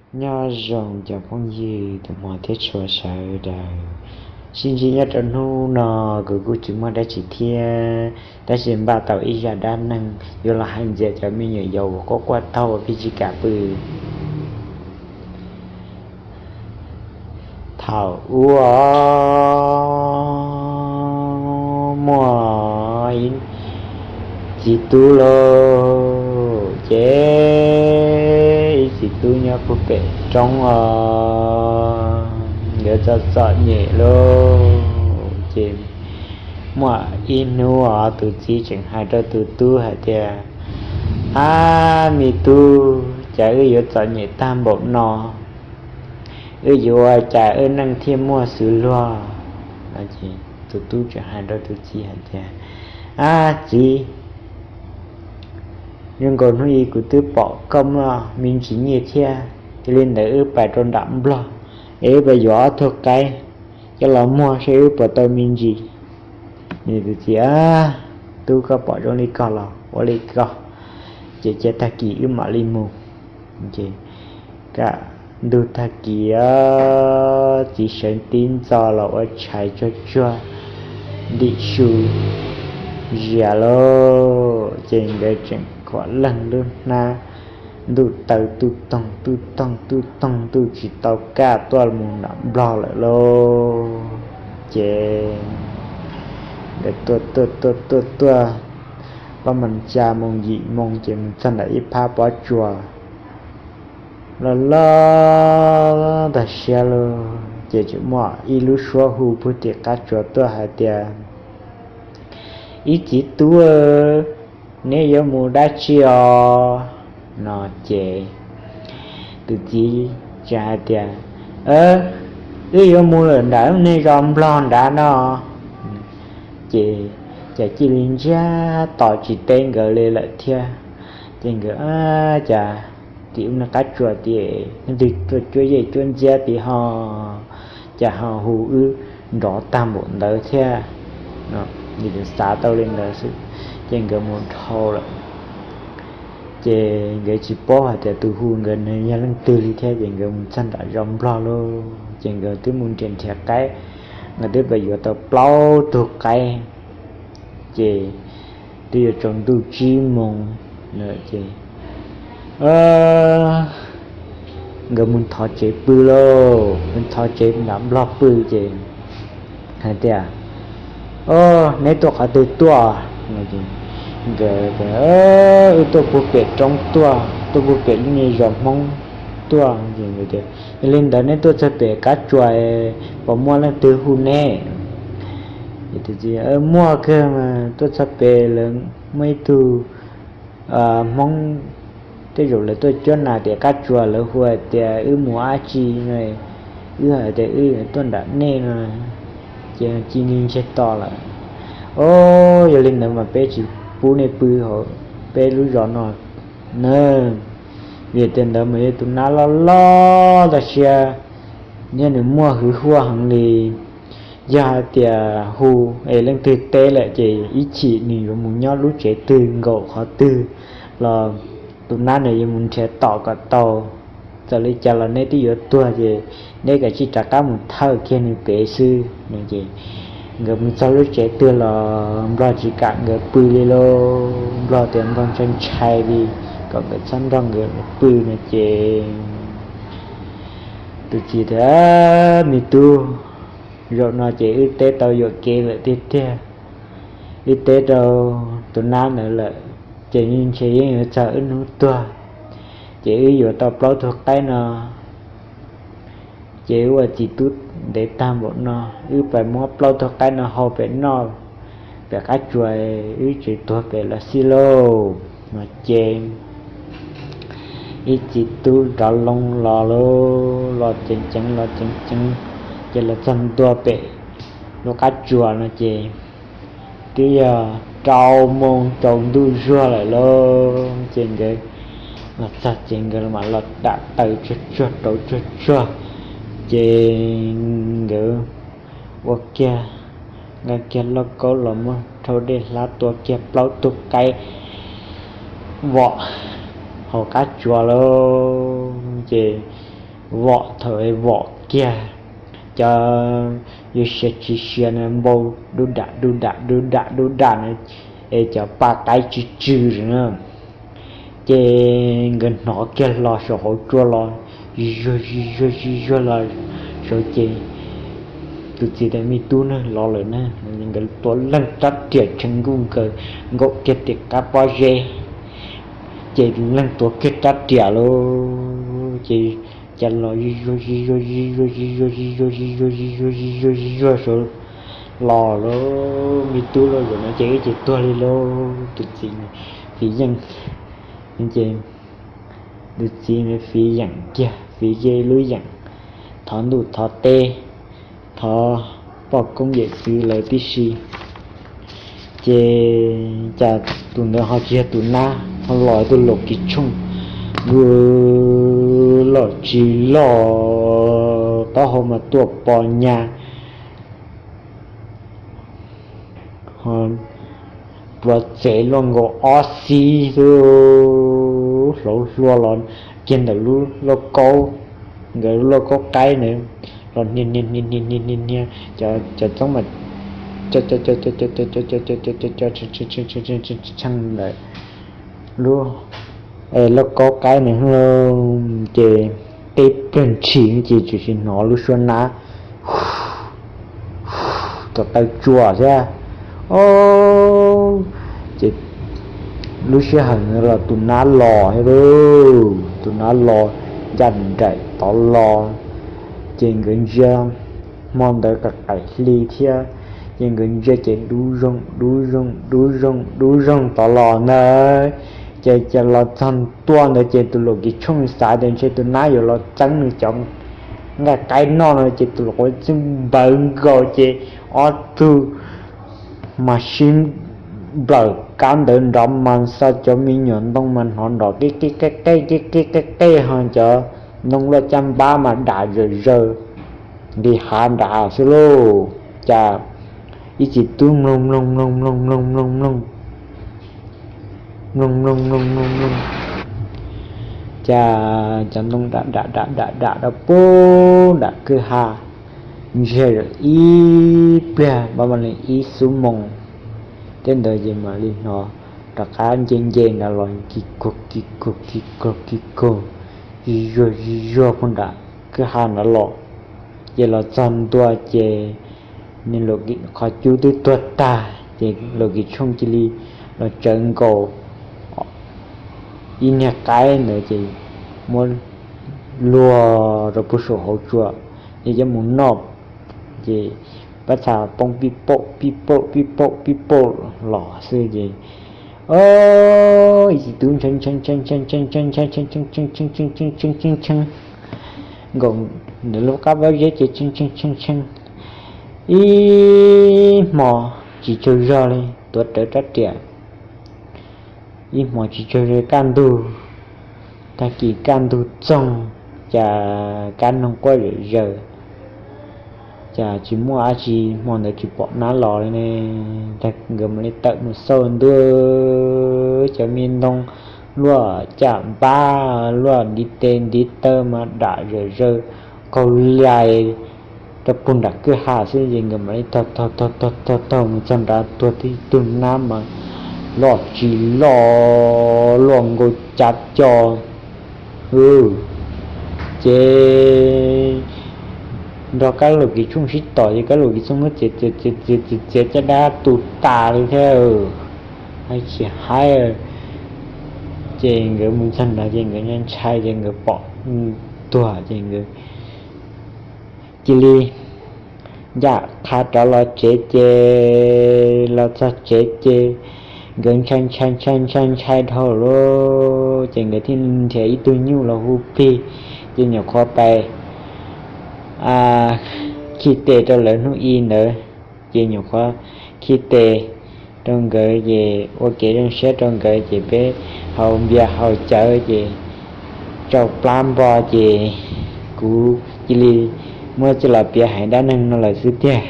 Nyob zoo cov phooj ywg tus hmov thiab tshua sawv daws. Sib ntsib nyob rau hnub no, kuv kuj tsis muaj dab tsi thiab, tab sis npaj tau ib zaj dab neeg yuav los hais ntxias cov me nyuam yaus uas quaj quaj taug uas pheej tsis kam pw. Thaum ub muaj ib txiv tub lauj, ces ib txiv tub nyob puag pem roob os, nkawd txom txom nyem lauj. Ces muaj ib hnub os tus txiv tseem hais rau tus tub hais tias, Ab me tub, cas wb yuav txom nyem tag npaum no, wb yuav ua cas wb neej thiaj muaj xws luag? Tus tub tseem hais rau tus txiv hais tias, Ab txiv, zoo nkaus hnub i kuv twb pom koj muaj me ntsis nyiaj thiab, yog li ntawd wb pais rau nram Nplog es wb pais yuav ob tug qaib coj los muag seb wb puas tau me ntsis. Tus txiv, Tub, koj pom zoo li koj los ua li koj, ces cia tag kis wb mam li mus. Ces kaj ntug tag kis txiv sawv tib ntxo los ua tshais tsuag tsuag ntim su zias lauj, ces nkawd tseem khuam leej lub hnab, ntuj taw tuj toog tuj toog tuj toog, ntuj tsis tau kaj tuaj mus nram Nplog lawm lauj. Ces nkawd tuaj tuaj tuaj tuaj tuaj, pab mas xya moo yim moo ces mus txog nram ib phab pob tsuas loj loj tag siab lauj, ces tseem muaj ib lub suab hu puag tim qab tsuas tuaj hais tias, Ib txiv tub, neb yuav mus dab tsi os? No ces tus txiv tseem hais tias, Wb yuav mus lawm nram nej zos Nplog nrad no. Ces cas cia li ntsiag to tsis teb nkawd li lawm thiab. Ces nkawd, Cas tim ub no qab tsuas tias leej twg tuaj cuab yej cuab ntxiab tim ho, cas ho hu wb nrov tag npaum ntawd thiab? Xav tau li ntawd xwb, ces nkawd mus dhau lawm. Ces nkawd tsis paub hais tias tus hu nkawd nws yog leej twg li thiab, ces nkawd mus txog nram zos Nplog lauj, ces nkawd twb mus nrhiav nrhiav qaib, nkawd twb pais yuav tau plaub tug qaib, ces twb yuav tsaus ntuj tsib moo lawm ces nkawd mus thov tsev pw lauj, mus thov tsev nram Nplog pw ces hais tias, Neb tuaj qhov twg tuaj? Nkawd, Wb tuaj puag pem roob tuaj, tuaj puag pem lub niag zos Hmoob tuaj. Yog li ntawd neb tuaj txog pem qab tsuas puas muaj leej twg hu neb? Muaj kawg mas, tuaj txog pem lawv muaj ib tug Hmoob, tej zaum lawv tuaj cuab nas tim qab tsuas, lawv hu hais tias wb mus dab tsi no, wb hais tias wb tuaj nram nej no, ces cia li ntsiag to lawm. Os, yog li ntawd mas peb tsis pub nej pw hauv peb lub zos no na, vim tias ntawd mas yog tus nab loj loj tag siab thiab nws muaj hwj huaj heev li. Yog hais tias hu es leej twg teb lawm ces ib chim nws yuav mus nyob lub tsev twg nkaum qhov twg los tus nab nws yuav mus nrhiav tom kom tau. Txawm li cas los neb twb yuav tuag ces neb kav tsij rov qab mus thawj kiag nws pem xwb no ces nkawd mus txog lub tsev twg los Nplog tsis kam nkawd pw li lauj. Nplog tias Nplog ntshai ntshai li, kom nkawd txhob nrog nkawd pw no ces tus txiv tias, Me tub, zaum no ces wb teb tau yuam kev lawm tiag tiag, wb teb rau tus nab ntawd lawm, ces ntshe yeej yuav txog wb hnub tuag. Ces wb yuav tau plaub tug qaib no, ces wb ua txiv tub ntev tag npaum no, wb pais muab plaub tug qaib no hau pem noj, pem qab tsuas, wb tseem tuag pem los xij lauj. No ces ib txiv tub rov loo los lauj, los ceev ceev los ceev ceev, ces los txog ntua pem lub qab tsuas no ces twb yog rau moo tsaus ntuj zuag lawm lauj. Ces nkawd los txog ces nkawd mam los dam taws tsuag tsuag rauv tsuag tsuag, ces nkawd ua kiag, nqa kiag lauj kaub los muab rhaub dej hlab tua kiag plaub tug qaib vom hauv qab tsuas lauj. Ces vom thaum es vom kiag cov yuav sia tsis sia na npau dub dam dub dam dub dam dub dam na, es cov pa qaib tsw tsw na. Ces nkawd hnov kiag los saum hauv tsua los, zuag zuag zuag los saud ces tus txiv tias me tub na los lawm na. Nkawd tuav leej rab riam tshee nkuj nkaws nkaum kiag tim qab pob zeb, ces leej tuav kiag rab riam lauj, ces cas los zuag zuag zuag zuag zuag zuag zuag zuag zuag zuag zuag zuag zuag saud los lauj, me tub los zaum no ces wb ces tuag li lauj. Tus txiv fiv yeem, ces tus txiv fiv yeem kiag, fiv ze lub yeem, thov ntuj thov teb, thov poj koob yawm txwv lawv tib si. Ces cas tus ntawd ho tsis yog tus nab, ho los tus laum kis tshooj, loj tsis loj, taub hau mas tuaj pos nyas, ho pluav txev luaj nkaus ob xib xwb, hlauv hlua los kiag ntawm lub lauj kaub, nkawd lub lauj kaub qaib ntawd los hnia hnia hnia hnia hnia hnia, cov txoob mas co co co co co co co co co co co tshee ntawm lub lauj kaub qaib ntawd, ces teb pliag ntshis ces tsuas sim hnov lub suab nab kom taw tsua thiab. Ces lub sij hawm ntawd los tus nab los thiab lauj, tus nab los ncaj nraim tod los, ces nkawd ntsia hmo ntawd qaim qaim hli thiab, ces nkawd ntsia ces dub zoo dub zoo dub zoo dub zoo tod los ntag. Ces cas los txog ntua ntawd ces tus laum kis tshooj xav tias ntshe tus nab yuav los txeeb nws cov nqaij qaib noj no ces tus laum kis tshooj npawv nkaus ces ob tug mas sib nplawm kab ntawd nrov mas xo cov me nyuam ntoo mas hnov nrov qij qij qej qej qij qij qej qej ho cov ntoo loj caj npab mas dam zawm zaws nqis hav nrad xwb lauj. Cas ib txiv tub mloog mloog mloog mloog mloog mloog mloog mloog mloog mloog mloog mloog, cas cov ntoo dam dam dam dam dam rau pub nram kwj ha, ntsiag ib pliag npaj mam li ib xuab moos, tej ntawd ces mam li hnov rov qab nce nce nrad los kis kug kis kug kis kug kis kug, zuag zuag pug nram kwj ha nrad los. Ces los txog ntua ces nws qhov cub twb tuag tag ces laum kis tshooj cia li los tsawv nkaus ib niag qaib ntawd ces muab luag rau pug saum hauv tsua, ces coj mus noj, ces pab txha poob pij paum pij paum pij paum pij paum los xwb ces ib txiv tub ntshee ntshee ntshee ntshee ntshee ntshee ntshee ntshee ntshee ntshee ntshee ntshee ntshee ntshee ntshee nkaus ntawm lub qab pob zeb ces ntshee ntshee ntshee ntshee ib hmo tsis tsaug zog li, tuav rawv rab riam ib hmo tsis tsaug zog, kaj ntug, tag kis kaj ntug txoog, cas kab noog quaj zawm zaws, cas tsis muaj dab tsi, hmo ntawd tsis pom nab los li ne. Nkawd mam li tawm mus xauj ntua, cov me ntoo luaj caj npab luaj ntiv tes ntiv taw mas dam zawm zaws, qaug lais rau pug nram kwj ha xwb ces nkawd mam li taug taug taug taug taug taug mus txog nrad tuag tib tug nab mas loj tsis loj, luaj nkaus cav co. Ces nrog kab laum kis tshooj sib tom ces kab laum kis tshooj muab txiav txiav txiav txiav txiav caj dab tu tas li thiab, hais tsis haib. Ces nkawd mus txog nrad ces nkawd ntshai ces nkawd pom tuag ces nkawd cia li ncaj qha rov los tsev ces los txog tsev ces nkawd ntshai ntshai ntshai ntshai ntshai dhau lawm ces nkawd thiaj nrhiav ib tug nyuj los hu plig, ces nyuam qhuav pais khi tes rau lawv hnub i ntawd, ces nyuam qhuav khi tes rau nkawd ces ua kev zoo siab rau nkawd ces peb haus npias haus cawv ces tsau plab npo ces kuv cia li muab coj los piav haiv dab neeg no lawm xwb tiag.